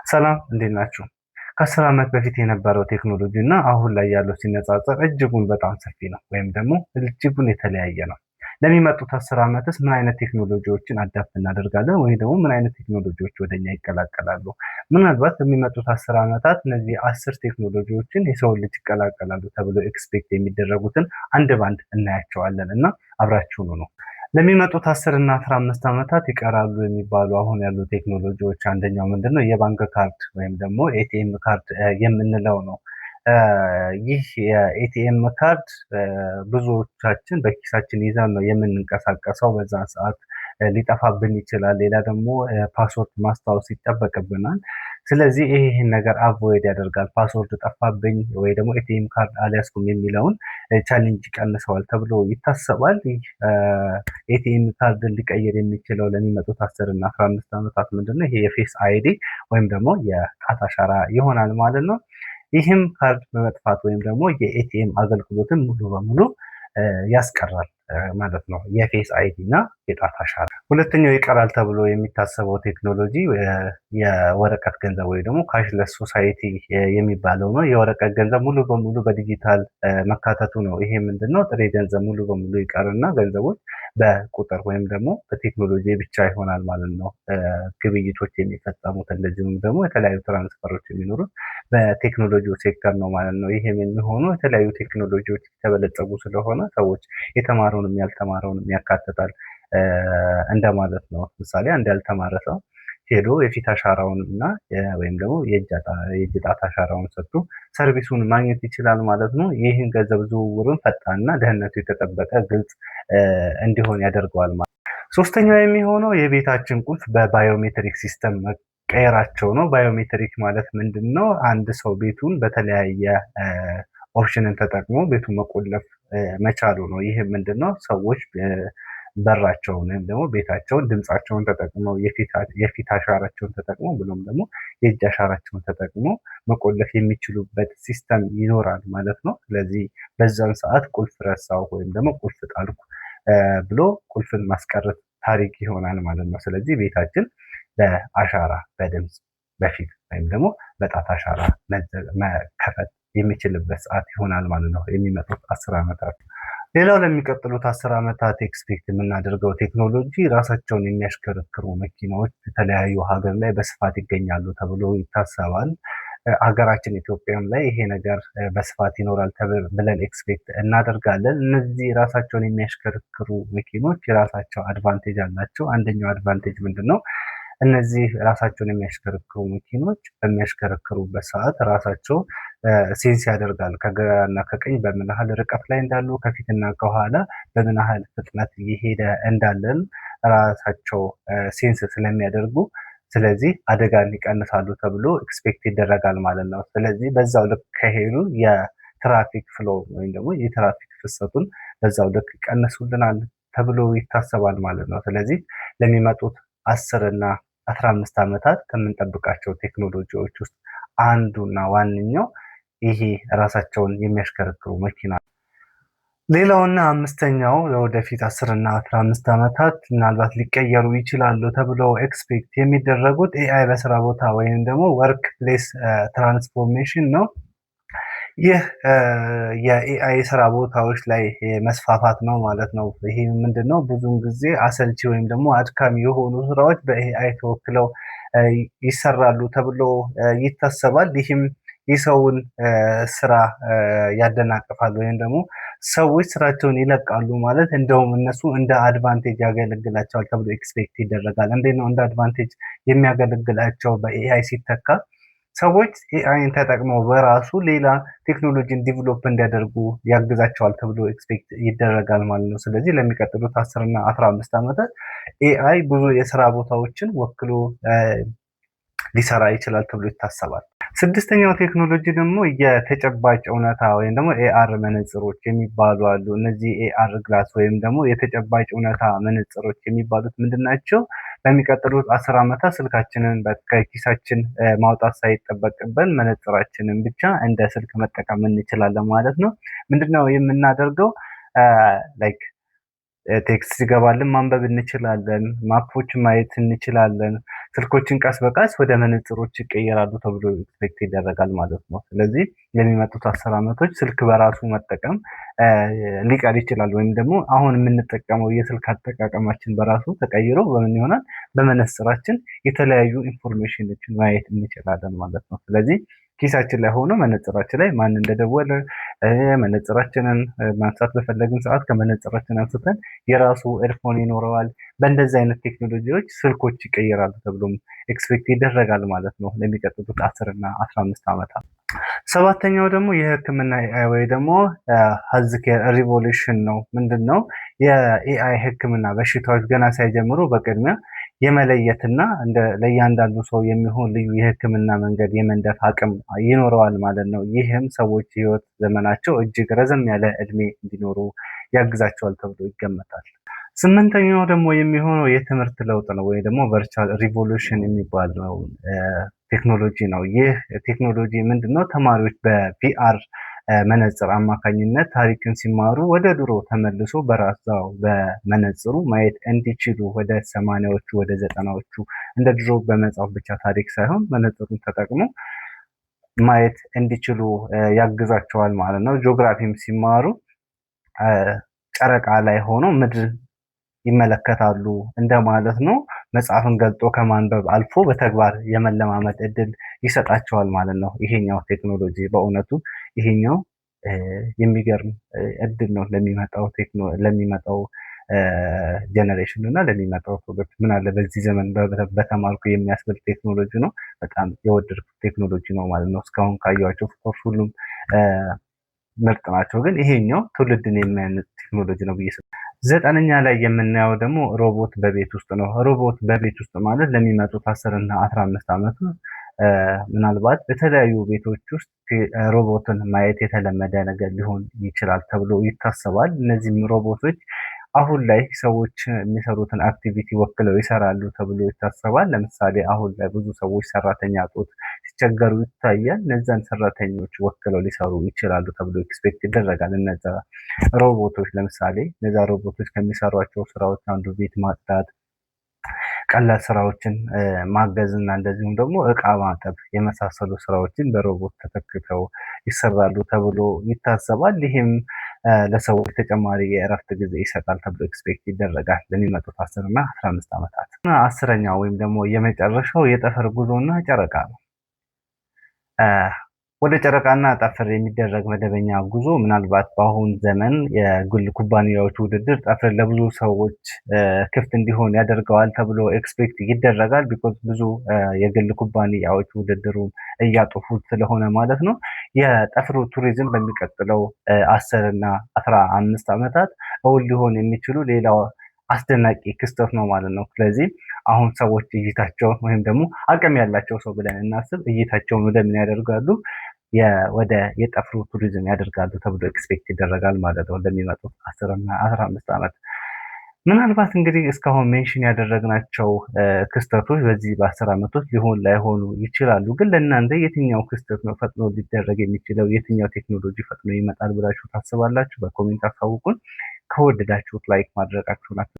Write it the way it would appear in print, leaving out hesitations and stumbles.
ሰላም፣ እንዴት ናችሁ? ከ10 ዓመት በፊት የነበረው ቴክኖሎጂ እና አሁን ላይ ያለው ሲነጻጸር እጅጉን በጣም ሰፊ ነው፣ ወይም ደግሞ እጅጉን የተለያየ ነው። ለሚመጡት 10 ዓመትስ ምን አይነት ቴክኖሎጂዎችን adapt እናደርጋለን ወይም ደግሞ ምን አይነት ቴክኖሎጂዎች ወደኛ ይቀላቀላሉ? ምናልባት በሚመጡት 10 ዓመታት እነዚህ 10 ቴክኖሎጂዎችን የሰውን ልጅ ይቀላቀላሉ ተብሎ expect የሚደረጉትን አንድ ባንድ እናያቸዋለን እና አብራችሁን ሁኑ። ለሚመጡት 10 እና 15 ዓመታት ይቀራሉ የሚባሉ አሁን ያሉ ቴክኖሎጂዎች አንደኛው ምንድን ነው? የባንክ ካርድ ወይም ደግሞ ATM card የምንለው ነው። ይህ የ ATM card ብዙዎቻችን በኪሳችን ይዘን ነው የምንንቀሳቀሰው። በዛ ሰዓት ሊጠፋብን ይችላል። ሌላ ደግሞ password ማስታወስ ይጠበቅብናል። ስለዚህ ይህን ነገር avoid ያደርጋል። Password ጠፋብኝ ወይ ደግሞ ATM card አልያዝኩም የሚለውን challenge ይቀንሰዋል ተብሎ ይታሰባል። ይህ ATM card ን ሊቀይር የሚችለው ለሚመጡት 10 እና 15 ዓመታት ምንድነው? ይሄ የ Face ID ወይም ደግሞ የጣት አሻራ ይሆናል ማለት ነው። ይህም ካርድ በመጥፋት ወይም ደግሞ የ ATM አገልግሎትን ሙሉ በሙሉ ያስቀራል ማለት ነው። የ Face ID እና የጣት አሻራ። ሁለተኛው ይቀራል ተብሎ የሚታሰበው ቴክኖሎጂ የወረቀት ገንዘብ ወይ ደግሞ cashless society የሚባለው ነው። የወረቀት ገንዘብ ሙሉ በሙሉ በዲጂታል መካተቱ ነው። ይሄ ምንድነው? ጥሬ ገንዘብ ሙሉ በሙሉ ይቀርና ገንዘቦች በቁጥር ወይም ደግሞ በቴክኖሎጂ ብቻ ይሆናል ማለት ነው ግብይቶች የሚፈጸሙት። እንደዚሁም ደግሞ የተለያዩ transfer ኦች የሚኖሩት በቴክኖሎጂው ሴክተር ነው ማለት ነው። ይህም የሚሆኑ የተለያዩ ቴክኖሎጂዎች የተበለጸጉ ስለሆነ ሰዎች የተማረውንም ያልተማረውንም ያካትታል እንደማለት ነው። ምሳሌ አንድ ያልተማረ ሰው ሄዶ የፊት አሻራውን እና ወይም ደግሞ የእጅ ጣት አሻራውን ሰጥቶ service ኡን ማግኘት ይችላል ማለት ነው። ይህን ገንዘብ ዝውውርን ፈጣንና ደህንነቱ የተጠበቀ ግልጽ እንዲሆን ያደርገዋል ማለት ነው። ሶስተኛው የሚሆነው የቤታችን ቁልፍ በ biometric system መቀየራቸው ነው። Biometric ማለት ምንድን ነው? አንድ ሰው ቤቱን በተለያየ option ን ተጠቅሞ ቤቱን መቆለፍ መቻሉ ነው። ይህ ምንድን ነው? ሰዎች በራቸውን ወይም ደግሞ ቤታቸውን ድምፃቸውን ተጠቅመው፣ የፊት አሻራቸውን ተጠቅመው፣ ብሎም ደግሞ የእጅ አሻራቸውን ተጠቅመው መቆለፍ የሚችሉበት system ይኖራል ማለት ነው። ስለዚህ በዛን ሰዓት ቁልፍ ረሳሁ ወይም ደግሞ ቁልፍ ጣልኩ ብሎ ቁልፍን ማስቀረት ታሪክ ይሆናል ማለት ነው። ስለዚህ ቤታችን በአሻራ፣ በድምፅ፣ በፊት ወይም ደግሞ በጣት አሻራ መከፈት የሚችልበት ሰዓት ይሆናል ማለት ነው የሚመጡት 10 ዓመታት። ሌላው ለሚቀጥሉት 10 ዓመታት expect የምናደርገው ቴክኖሎጂ ራሳቸውን የሚያሽከረክሩ መኪናዎች የተለያዩ ሀገር ላይ በስፋት ይገኛሉ ተብሎ ይታሰባል። ሀገራችን ኢትዮጵያም ላይ ይሄ ነገር በስፋት ይኖራል ብለን expect እናደርጋለን። እነዚህ ራሳቸውን የሚያሽከረክሩ መኪኖች የራሳቸው advantage አላቸው። አንደኛው advantage ምንድን ነው? እነዚህ ራሳቸውን የሚያሽከረክሩ መኪኖች በሚያሽከረክሩበት ሰዓት ራሳቸው sense ያደርጋል። ከግራና ከቀኝ በምን ያህል ርቀት ላይ እንዳሉ፣ ከፊትና ከኋላ በምን ያህል ፍጥነት እየሄደ እንዳለን ራሳቸው sense ስለሚያደርጉ ስለዚህ አደጋን ይቀንሳሉ ተብሎ expect ይደረጋል ማለት ነው። ስለዚህ በዛው ልክ ከሄዱ የ traffic flow ወይም ደግሞ የትራፊክ ፍሰቱን በዛው ልክ ይቀንሱልናል ተብሎ ይታሰባል ማለት ነው። ስለዚህ ለሚመጡት 10 እና 15 ዓመታት ከምንጠብቃቸው ቴክኖሎጂዎች ውስጥ አንዱና ዋነኛው ይሄ ራሳቸውን የሚያሽከረክሩ መኪና። ሌላውና አምስተኛው ለወደፊት 10 እና 15 ዓመታት ምናልባት ሊቀየሩ ይችላሉ ተብሎ expect የሚደረጉት AI በስራ ቦታ ወይም ደግሞ workplace transformation ነው። ይህ የ AI ስራ ቦታዎች ላይ መስፋፋት ነው ማለት ነው። ይሄ ምንድን ነው? ብዙውን ጊዜ አሰልቺ ወይም ደግሞ አድካሚ የሆኑ ስራዎች በ AI ተወክለው ይሰራሉ ተብሎ ይታሰባል። ይህም የሰውን ስራ ያደናቅፋል ወይም ደግሞ ሰዎች ስራቸውን ይለቃሉ ማለት እንደውም እነሱ እንደ advantage ያገለግላቸዋል ተብሎ expect ይደረጋል። እንዴት ነው እንደ advantage የሚያገለግላቸው? በ AI ሲተካ ሰዎች AI ን ተጠቅመው በራሱ ሌላ ቴክኖሎጂን develop እንዲያደርጉ ያግዛቸዋል ተብሎ expect ይደረጋል ማለት ነው። ስለዚህ ለሚቀጥሉት 10 እና 15 ዓመታት AI ብዙ የስራ ቦታዎችን ወክሎ ሊሰራ ይችላል ተብሎ ይታሰባል። ስድስተኛው ቴክኖሎጂ ደግሞ የተጨባጭ እውነታ ወይም ደግሞ AR መነጽሮች የሚባሉ አሉ። እነዚህ AR glass ወይም ደግሞ የተጨባጭ እውነታ መነጽሮች የሚባሉት ምንድን ናቸው? በሚቀጥሉት 10 ዓመታት ስልካችንን ከኪሳችን ማውጣት ሳይጠበቅብን መነጽራችንን ብቻ እንደ ስልክ መጠቀም እንችላለን ማለት ነው። ምንድነው የምናደርገው? Like text ሲገባልን ማንበብ እንችላለን። Map ኦች ማየት እንችላለን። ስልኮችን ቀስ በቀስ ወደ መነጽሮች ይቀየራሉ ተብሎ expect ይደረጋል ማለት ነው። ስለዚህ ለሚመጡት 10 ዓመቶች ስልክ በራሱ መጠቀም ሊቀር ይችላል ወይም ደግሞ አሁን የምንጠቀመው የስልክ አጠቃቀማችን በራሱ ተቀይሮ በምን ይሆናል? በመነጽራችን የተለያዩ information ኖችን ማየት እንችላለን ማለት ነው። ስለዚህ ኪሳችን ላይ ሆኖ መነጽራችን ላይ ማን እንደደወለ፣ መነጽራችንን ማንሳት በፈለግን ሰዓት ከመነጽራችን አንስተን የራሱ earphone ይኖረዋል። በእንደዚህ አይነት ቴክኖሎጂዎች ስልኮች ይቀየራሉ ተብሎም expect ይደረጋል ማለት ነው ለሚቀጥሉት 10 እና 15 ዓመታት። ሰባተኛው ደግሞ የህክምና AI ወይ ደግሞ healthcare revolution ነው። ምንድን ነው? የ AI ህክምና በሽታዎች ገና ሳይጀምሩ በቅድሚያ የመለየትና እንደ ለእያንዳንዱ ሰው የሚሆን ልዩ የህክምና መንገድ የመንደፍ አቅም ይኖረዋል ማለት ነው። ይህም ሰዎች የህይወት ዘመናቸው እጅግ ረዘም ያለ እድሜ እንዲኖሩ ያግዛቸዋል ተብሎ ይገመታል። ስምንተኛው ደግሞ የሚሆነው የትምህርት ለውጥ ነው ወይ ደግሞ virtual revolution የሚባለው ቴክኖሎጂ ነው። ይህ ቴክኖሎጂ ምንድን ነው? ተማሪዎች በ VR መነጽር አማካኝነት ታሪክን ሲማሩ ወደ ድሮ ተመልሶ በራሳው በመነጽሩ ማየት እንዲችሉ፣ ወደ 80ዎቹ፣ ወደ 90ዎቹ እንደ ድሮ በመጽሐፍ ብቻ ታሪክ ሳይሆን መነጽሩን ተጠቅሞ ማየት እንዲችሉ ያግዛቸዋል ማለት ነው። ጂኦግራፊም ሲማሩ ጨረቃ ላይ ሆኖ ምድር ይመለከታሉ እንደማለት ነው። መጽሐፍን ገልጦ ከማንበብ አልፎ በተግባር የመለማመድ እድል ይሰጣቸዋል ማለት ነው። ይሄኛው ቴክኖሎጂ በእውነቱ ይሄኛው የሚገርም እድል ነው ለሚመጣው generation እና ለሚመጣው ትውልድ። ምን አለ በዚህ ዘመን በተማርኩ የሚያስብል ቴክኖሎጂ ነው። በጣም የወደድኩት ቴክኖሎጂ ነው ማለት ነው። እስካሁን ካየኋቸው of course ሁሉም ምርጥ ናቸው፣ ግን ይሄኛው ትውልድን የሚያንጽ ቴክኖሎጂ ነው ብዬ። ዘጠነኛ ላይ የምናየው ደግሞ ሮቦት በቤት ውስጥ ነው። ሮቦት በቤት ውስጥ ማለት ለሚመጡት 10 እና 15 ዓመቱ ምናልባት በተለያዩ ቤቶች ውስጥ ሮቦትን ማየት የተለመደ ነገር ሊሆን ይችላል ተብሎ ይታሰባል። እነዚህም ሮቦቶች አሁን ላይ ሰዎች የሚሰሩትን activity ወክለው ይሰራሉ ተብሎ ይታሰባል። ለምሳሌ አሁን ላይ ብዙ ሰዎች ሰራተኛ እጦት ሲቸገሩ ይታያል። እነዛን ሰራተኞች ወክለው ሊሰሩ ይችላሉ ተብሎ expect ይደረጋል። እነዛ ሮቦቶች፣ ለምሳሌ እነዛ ሮቦቶች ከሚሰሯቸው ስራዎች አንዱ ቤት ማጽዳት፣ ቀላል ስራዎችን ማገዝ እና እንደዚሁም ደግሞ እቃ ማጠብ የመሳሰሉ ስራዎችን በሮቦት ተተክተው ይሰራሉ ተብሎ ይታሰባል። ይህም ለሰዎች ተጨማሪ የእረፍት ጊዜ ይሰጣል ተብሎ expect ይደረጋል ለሚመጡት 10 እና 15 ዓመታት። 10ኛው ወይም ደግሞ የመጨረሻው የጠፈር ጉዞና ጨረቃ ነው። ወደ ጨረቃና ጠፈር የሚደረግ መደበኛ ጉዞ ምናልባት በአሁን ዘመን የግል ኩባንያዎች ውድድር ጠፈር ለብዙ ሰዎች ክፍት እንዲሆን ያደርገዋል ተብሎ expect ይደረጋል። Because ብዙ የግል ኩባንያዎች ውድድሩን እያጦፉት ስለሆነ ማለት ነው። የጠፈሩ ቱሪዝም በሚቀጥለው 10 እና 15 ዓመታት እውን ሊሆን የሚችሉ ሌላው አስደናቂ ክስተት ነው ማለት ነው። ስለዚህ አሁን ሰዎች እይታቸውን ወይም ደግሞ አቅም ያላቸው ሰው ብለን እናስብ፣ እይታቸውን ወደ ምን ያደርጋሉ? ወደ የጠፈሩ ቱሪዝም ያደርጋሉ ተብሎ expect ይደረጋል ማለት ነው። እንደሚመጡት 10 እና 15 ዓመት ምናልባት እንግዲህ እስካሁን mention ያደረግናቸው ክስተቶች በዚህ በ10 ዓመት ውስጥ ሊሆን ላይሆኑ ይችላሉ። ግን ለእናንተ የትኛው ክስተት ነው ፈጥኖ ሊደረግ የሚችለው? የትኛው ቴክኖሎጂ ፈጥኖ ይመጣል ብላችሁ ታስባላችሁ? በ comment አሳውቁን። ከወደዳችሁት like ማድረጋችሁን